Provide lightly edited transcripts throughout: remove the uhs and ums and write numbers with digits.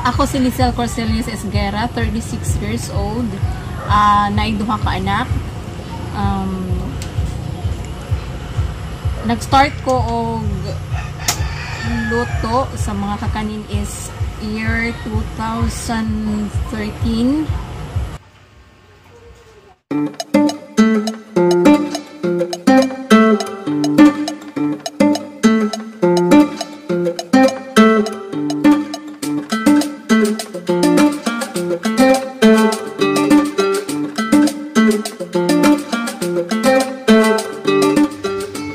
Ako si Lizelle Corcelius Esguerra, 36 years old. Naay duha ka anak. Nag-start ko og luto sa mga kakanin is year 2013.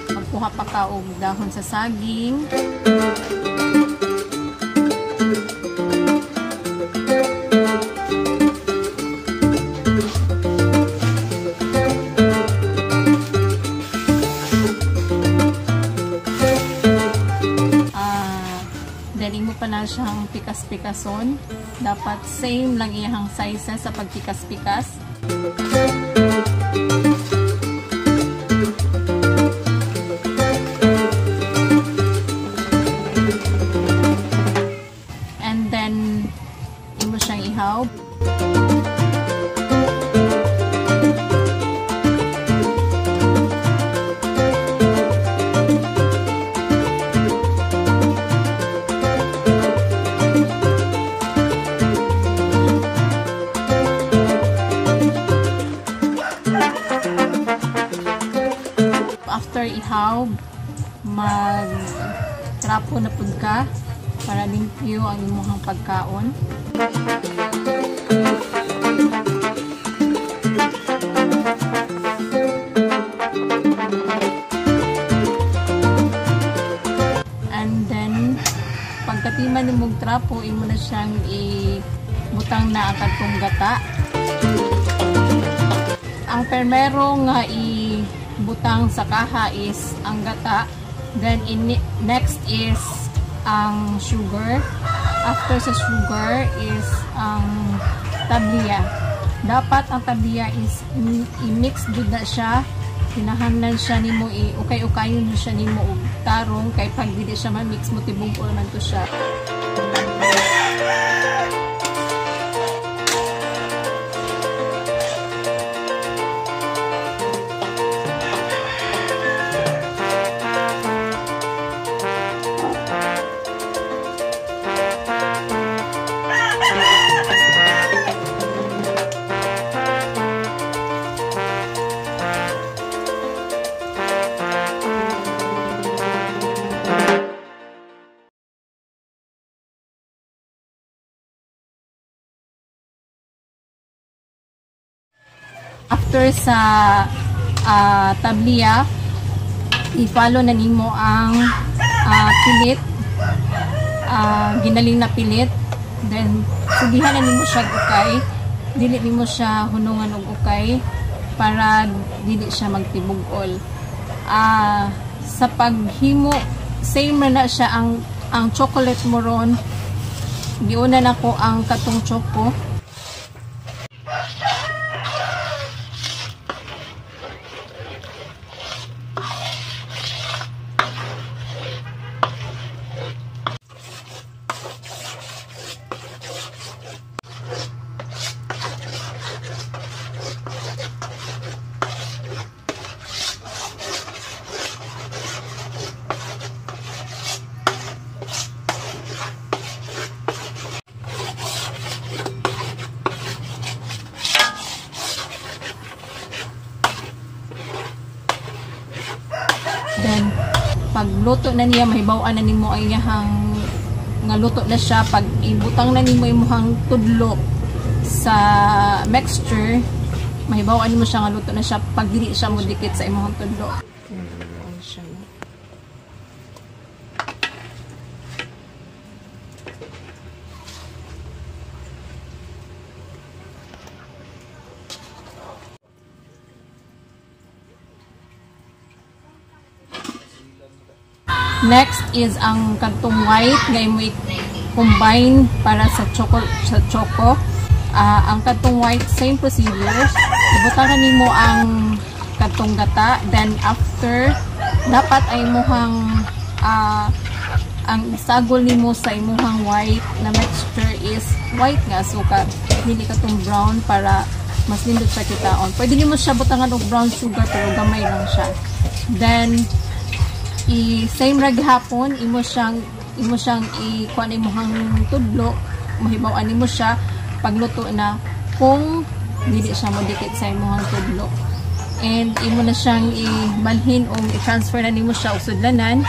Magkuha pa ka og dahon sa saging. Then imo pa na siyang pikas-pikason. Dapat same lang iyang sizes sa pagpikas-pikas. And then imo siyang ihaw. After ihaw, mag-trapo na pud ka para limpyo ang imong pagkaon. And then, pagkatiman nimong trapo, imo na siyang ibutang na ang kadtong gata. Ang permero nga ibutang sa kaha is ang gata. Then next is ang sugar. After sa sugar is ang tabliya. Dapat ang tabliya is i-mix gud na siya. Kinahanglan siya nimo i-ukay-ukayon siya nimo og tarong kay pag dili siya ma-mix mo tibungol man to siya. After sa tabliya, i-follow na nimo ang pilit, ginaling na pilit. Then sugihan na nimo siya ukay, dili nimo siya hunungan og ukay para dili siya magtibugol. Sa paghimo, same na siya ang chocolate mo ron. Giuna nako ang katong choco. Then, pagluto na niya, mahibaw-an na nimo ang iyahang nga luto na siya. Pag ibutang na nimo imong tudlo sa mixture, mahibaw-an nimo siya nga luto na siya pag dili siya modikit sa imong tudlo. Next is ang kadtong white nga imo i-combine para sa choco, sa choco. Ang kadtong white, same procedures. Ibutang nimo ang kadtong gata, then after dapat ay imuhang Ang isagol nimo sa imuhang white na mixture is white nga asukar, dili katong brown para mas nindot siya kitaon. Pwede nimo siya butangan og brown sugar pero gamay lang siya. Then i same ra gihapon imo siyang i-kuan imuhang tudlo, mahibaw-an nimo siya pagluto na kung dili siya modikit sa imuhang tudlo. And imo na siyang ibalhin o i-transfer na nimo siya og sudlanan.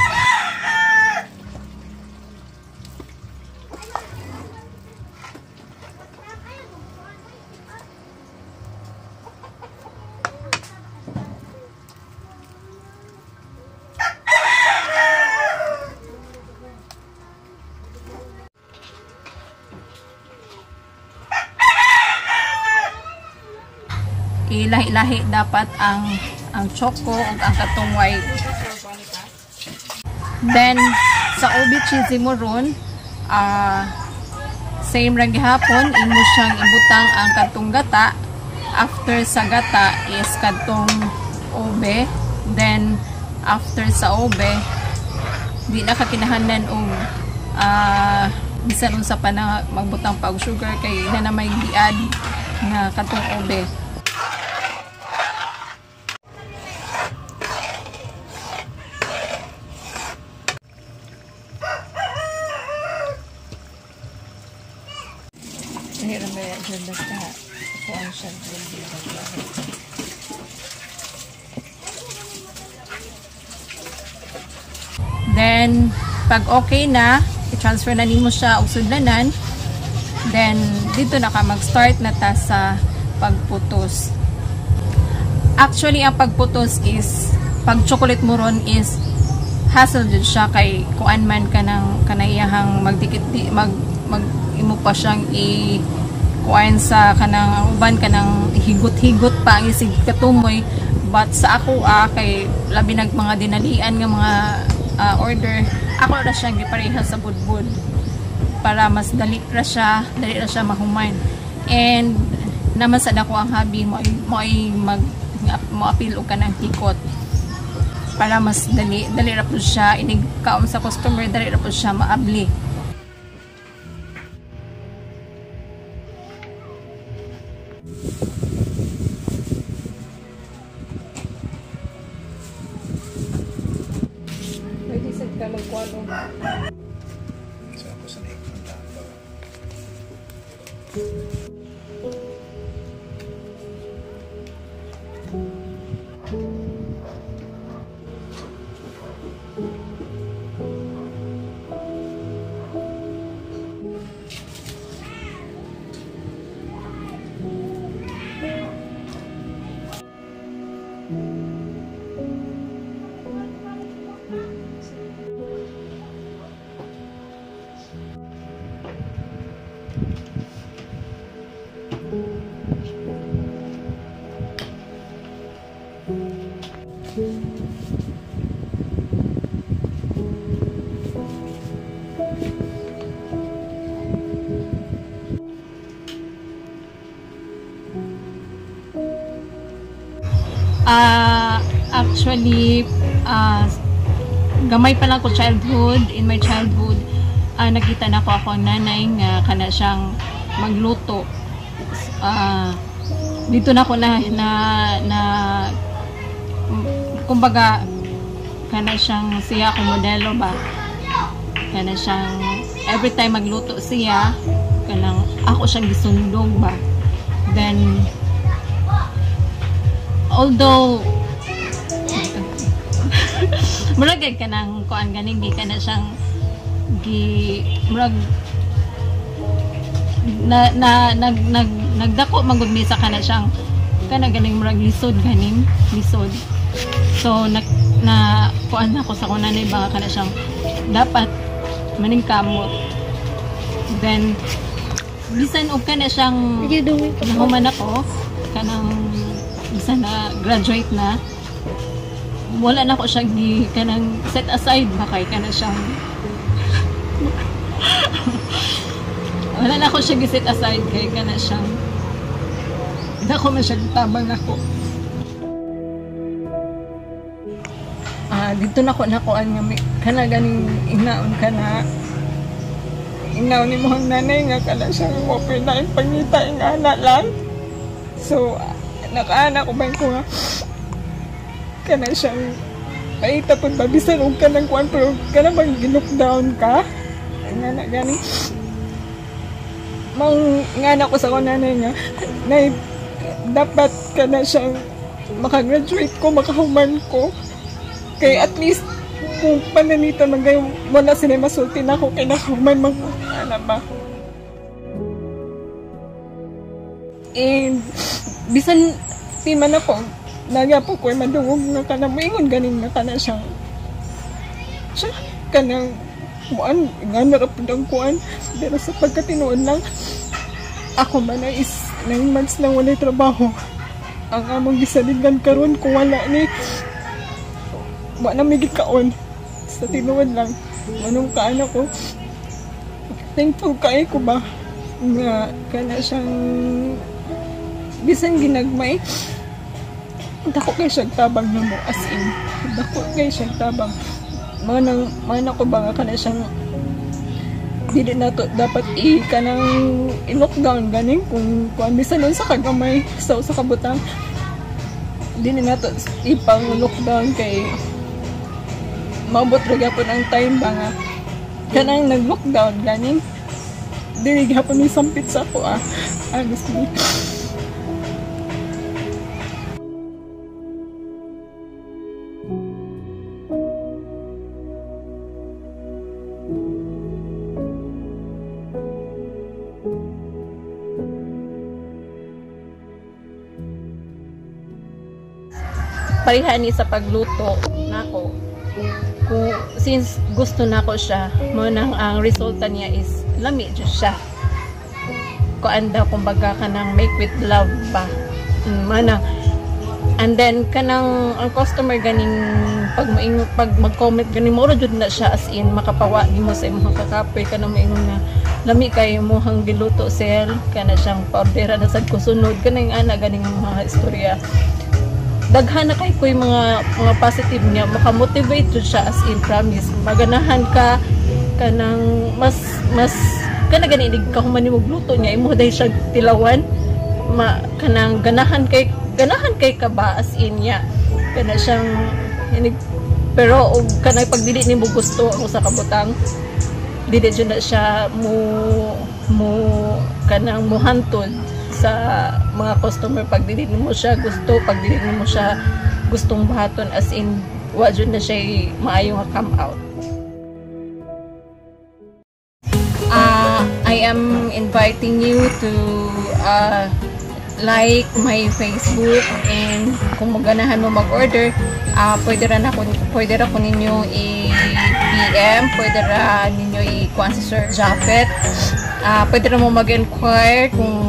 Ilahi-lahi dapat ang choco ug ang katong white. Then sa ube cheesy mo ron, same ra gihapon imo siyang ibutang ang katong gata. After sa gata is katong ube. Then after sa ube, di na ka kinahanglan og bisan unsa pa na magbutang pa og sugar kay na na may gi-add nga katong ube. Then, pag okay na, i-transfer na nimo siya og sudlanan. Then, dito na ka mag-start na ta sa pagputos. Actually, ang pagputos is, pag chocolate mo ron is, hassle jud siya kay kuan man ka ng kanayahang magdikit mag imo pa siyang i kuan sa kanang uban kanang higot-higot pa ang isig katumoy. But sa ako kay labi nag mga dinalian nga mga order, ako ra siyang gipareha sa budbud para mas dali ra siya mahuman. And naman sad ako ang hobby mo ay mag mo-appeal og kanang hikot para mas dali ra pud siya inig kaon sa customer, dali ra pud siya maabli. Pwede sad ka magkuan og sa ako sa naik ng tao. Actually, gamay pa lang ko childhood. In my childhood, nakita na ko ako ang nanay nga kana siyang magluto. Dito na ako na kumbaga kana siyang siya akong modelo ba. Kana siyang every time magluto siya, kanang ako siyang gisundong ba. Then although murag ka nang kuan ganing gi kana siyang gi murag na, na nag nag nagdako man gud mi sa kana siyang kana ganing murag lisod ganing lisod. So na, na kuan ako sa akong nanay ba kana siyang dapat maningkamot. Then bisan og kana siyang nahuman ako kanang bisan na graduate na, wala na ko siya gi kanang set aside ba kay kana siyang wala na ko siya gi set aside kay kana siyang dako man siya tabang nako. Dito na ko nakuan nga kana ganing inaon ka na inaon ni mohang nanay nga kana siya open na yung pangita yung ana lang. So nakaana ko ba ko nga kana siyang paita pud ba bisan og kanang kuan pero kana bang gi-lockdown ka nga na gani mang ngana ko sa akong nanay nga nay dapat kana siyang makagraduate ko, makahuman ko. Kay at least kung pananita man gayon wala sila masulti na ako kay nakahuman man ko, ana ba. And bisan ti man ako nagyapo ko ay madungog nga kana moingon ganin nga kana siyang siya kanang kuan nga narapod ang kuan, pero sa pagkatinuod lang ako man ay is 9 months nang walay trabaho. Ang among gisaligan karon kung wala ni wa na may gikaon. Sa tinuod lang manong kaan ako, thankful kay ko ba nga kana siyang bisan ginagmay dako kay siyang tabang namo, as in dako kay siyang tabang. Manang man ako ba nga kana siyang dili na to dapat i kanang i-lockdown ganing kung kuan bisan unsa ka gamay sa usa ka butang dili na to ipang lockdown kay maabot ra gyapon ang time ba nga kanang nag-lockdown ganing dili gyapon ni sampit sa ako honestly. Pareha ni sa pagluto nako. Kung since gusto nako siya, mo nang ang resulta niya is lami jud siya. Kuan daw kumbaga kanang make with love ba. Mana. And then kanang ang customer ganing pag moingon, pag mag-comment ganing moro jud na siya, as in makapawa nimo sa imong kakapoy kanang moingon na lami kay imong giluto sel, kana siyang paordera na sad ko sunod kanang ana ganing mga istorya. Daghan na kay ko'y mga positive niya, makamotivate jud siya, as in promise. Maganahan ka kanang mas kana gani inig ka human nimo luto niya imo dahil siya tilawan, ma kanang ganahan kay ka ba, as in niya kana siyang inig, pero og kanang pag dili nimo gusto ang usa ka butang dili jud na siya mo kanang mohantod sa mga customer pag dili nimo siya gusto, pag dili nimo siya gustong buhaton, as in wa jud na siya maayo nga come out. I am inviting you to like my Facebook, and kung maganahan mo mag-order, pwede ra ko ninyo i-PM, pwede ra ninyo i-kuan si Sir Japhet. Pwede ra mo mag-inquire kung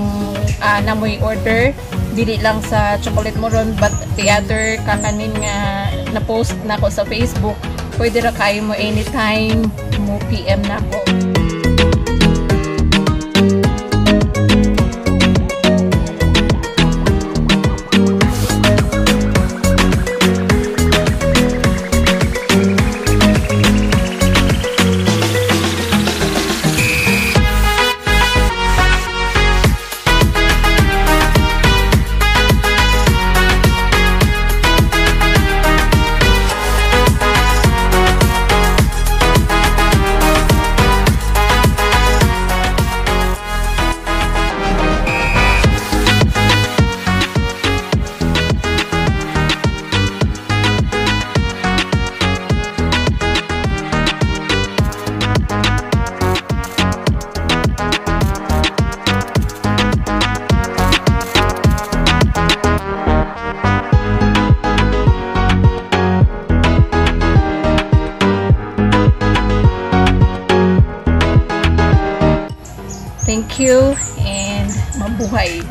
na mo'y order, dili lang sa chocolate moron but the other kakanin nga na-post na ko sa Facebook. Pwede ra kayo mo anytime mo PM na ko. Thank you and mabuhay!